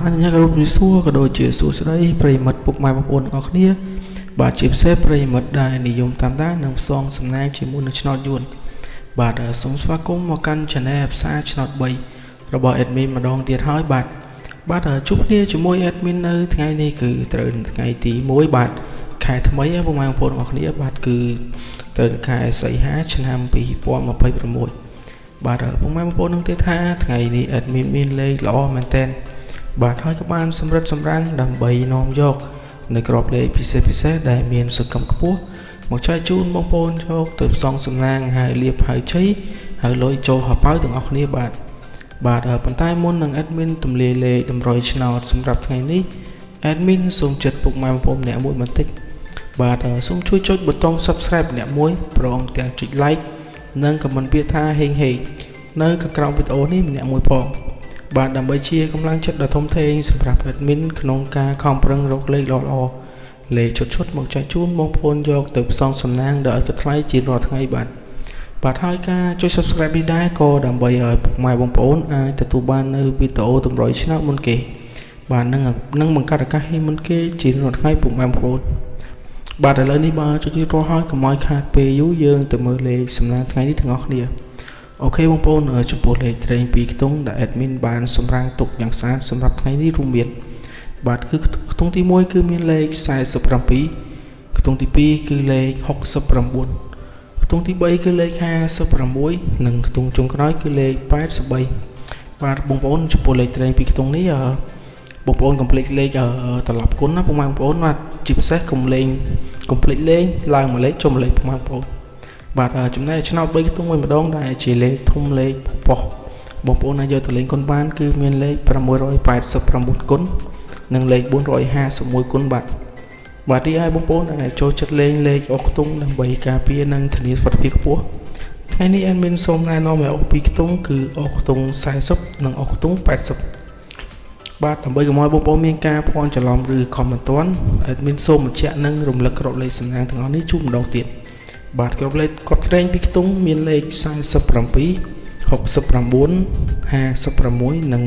អនុញ្ញាតគោរពជំរាបសួរក៏ដូចជាសួស្តីប្រិយមិត្តពុកម៉ែបងប្អូនទាំងអស់គ្នាបាទជាពិសេសប្រិយមិត្តដែលនិយមតាមដាននិងផ្សងសំណាងជាមួយនឹងឆ្នោតយួនបាទសូមស្វាគមន៍មកកាន់ Channel ផ្សារឆ្នោត3របស់ Admin ម្ដងទៀតហើយបាទបាទជួបគ្នាជាមួយ Admin នៅថ្ងៃនេះគឺត្រូវនៅថ្ងៃទី1បាទខែថ្មីពុកម៉ែបងប្អូនទាំងអស់គ្នាបាទគឺត្រូវនៅខែសីហាឆ្នាំ2026បាទពុកម៉ែបងប្អូននឹងទេថាថ្ងៃនេះ admin មានលេខល្អមែនទែនបាទហើយក៏បានសម្រិតសម្រាំងដើម្បីនាំយកនៅក្របលេខពិសេសពិសេសដែលមានសកម្មខ្ពស់មកចែកជូនបងប្អូនយកទៅផ្សងសំណាងហើយលៀបហើយជ័យហើយលុយចូលហប៉ៅទាំងអស់គ្នាបាទបាទប៉ុន្តែមុននឹង admin ទម្លាយលេខតម្រុយឆ្នោតសម្រាប់ថ្ងៃនេះ admin សូមចិត្តពុកម៉ែបងប្អូនម្នាក់មួយបន្តិចបាទសូមជួយចុចប៊ូតុង Subscribe ម្នាក់មួយព្រមទាំងចុច Like និង comment ពាក្យថាហេងហេងនៅខាងក្រោមវីដេអូនេះម្នាក់មួយផងបាទដើម្បីជាកម្លាំងចិត្តដ៏ធំធេងសម្រាប់ admin ក្នុងការខំប្រឹងរកលេខល្អៗលេខឈុតឈុតមកចែកជូនបងប្អូនយកទៅផ្សងសំណាងដោយឥតគិតថ្លៃជារាល់ថ្ងៃបាទបាទហើយការចុច Subscribe នេះដែរក៏ដើម្បីឲ្យពុកម៉ែបងប្អូនអាចទទួលបាននៅវីដេអូតម្រុយឆ្នោតមុនគេបាទនឹងនឹងបង្កើតឱកាសឲ្យមុនគេជារាល់ថ្ងៃពុកម៉ែបងប្អូនបាទឥឡូវនេះបើចុចរាល់ហើយកុំឲ្យខាតពេលយូរយើងទៅមើលលេខសំណាងថ្ងៃនេះទាំងអស់គ្នាOK បងប្អូនចំពោះលេខត្រេង2ខ្ទង់ដែល admin បានសម្រាំងទុកយ៉ាងស្អាតសម្រាប់ថ្ងៃនេះរួមមានបាទគឺខ្ទង់ទី1គឺមានលេខ47ខ្ទង់ទី2គឺលេខ69ខ្ទង់ទី3គឺលេខ56និងខ្ទង់ចុងក្រោយគឺលេខ83បាទបងប្អូនចំពោះលេខត្រេងពីរខ្ទង់នេះបងប្អូនកុំភ្លេចលេខត្រឡប់គុណណាពុកម៉ែបងប្អូនបាទជាពិសេសកុំលេងកុំភ្លេចលេងឡើងមួយលេខចុះមួយលេខពុកម៉ែបងប្អូនបាទចំណែកឆ្នោត3ខ្ទង់មួយម្ដងដែលជាលេខធំលេខប៉ុស្បងប្អូនអាចយកទៅលេងគុណបានគឺមានលេខ689គុណនិងលេខ451គុណបាទបាទរីឯបងប្អូនដែលចូលចិត្តលេងលេខអុសខ្ទង់ដើម្បីការពារនិងធានាសុវត្ថិភាពខ្ពស់ថ្ងៃនេះ admin សូមណែនាំឲ្យអុសពីរខ្ទង់គឺអុសខ្ទង់40និងអុសខ្ទង់80បាទដើម្បីកុំឲ្យបងប្អូនមានការភ័ន្តច្រឡំឬខំមិនទាន់ admin សូមបញ្ជាក់និងរំលឹកក្របលេខសំណាងទាំងអស់នេះជូនម្ដងទៀតបាទក្របលេខគាត់ត្រែងពីខ្ទង់មានលេខ47 69 56និង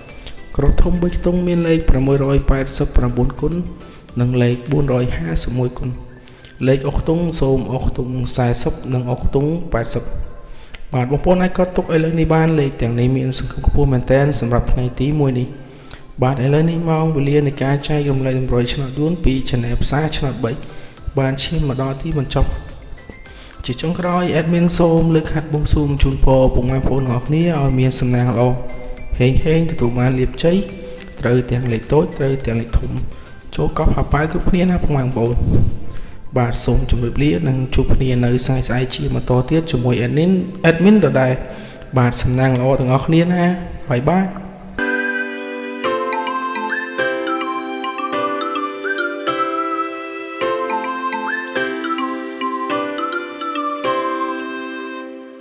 83ក្របធំ3ខ្ទង់មានលេខ689គុណនិងលេខ451គុណលេខអុសខ្ទង់សូមអុសខ្ទង់40និងអុសខ្ទង់80បាទបងប្អូនអាចកត់ទុកឥឡូវនេះបានលេខទាំងនេះមានសង្ឃឹមខ្ពស់មែនទែនសម្រាប់ថ្ងៃទី1នេះបាទឥឡូវនេះម៉ោងវេលានៃការចែករំលែកតម្រុយឆ្នោតយួនពី Channel ផ្សារឆ្នោត3បានឈានមកដល់ទីបញ្ចប់ជាចុងក្រោយ admin សូមលើកហាត់បួងសួងជូនពរពុកម៉ែបងប្អូនទាំងអស់គ្នាឲ្យមានសំណាងល្អហេងហេងទទួលបានលាភជ័យត្រូវទាំងលេខតូចត្រូវទាំងលេខធំចូលកប់ហប៉ៅគ្រប់គ្នាណាពុកម៉ែបងប្អូនបាទសូមជម្រាបលានិងជួបគ្នានៅស្អែកស្អែកជាបន្តទៀតជាមួយ admin ដដែលបាទសំណាងល្អទាំងអស់គ្នាណាbye bye.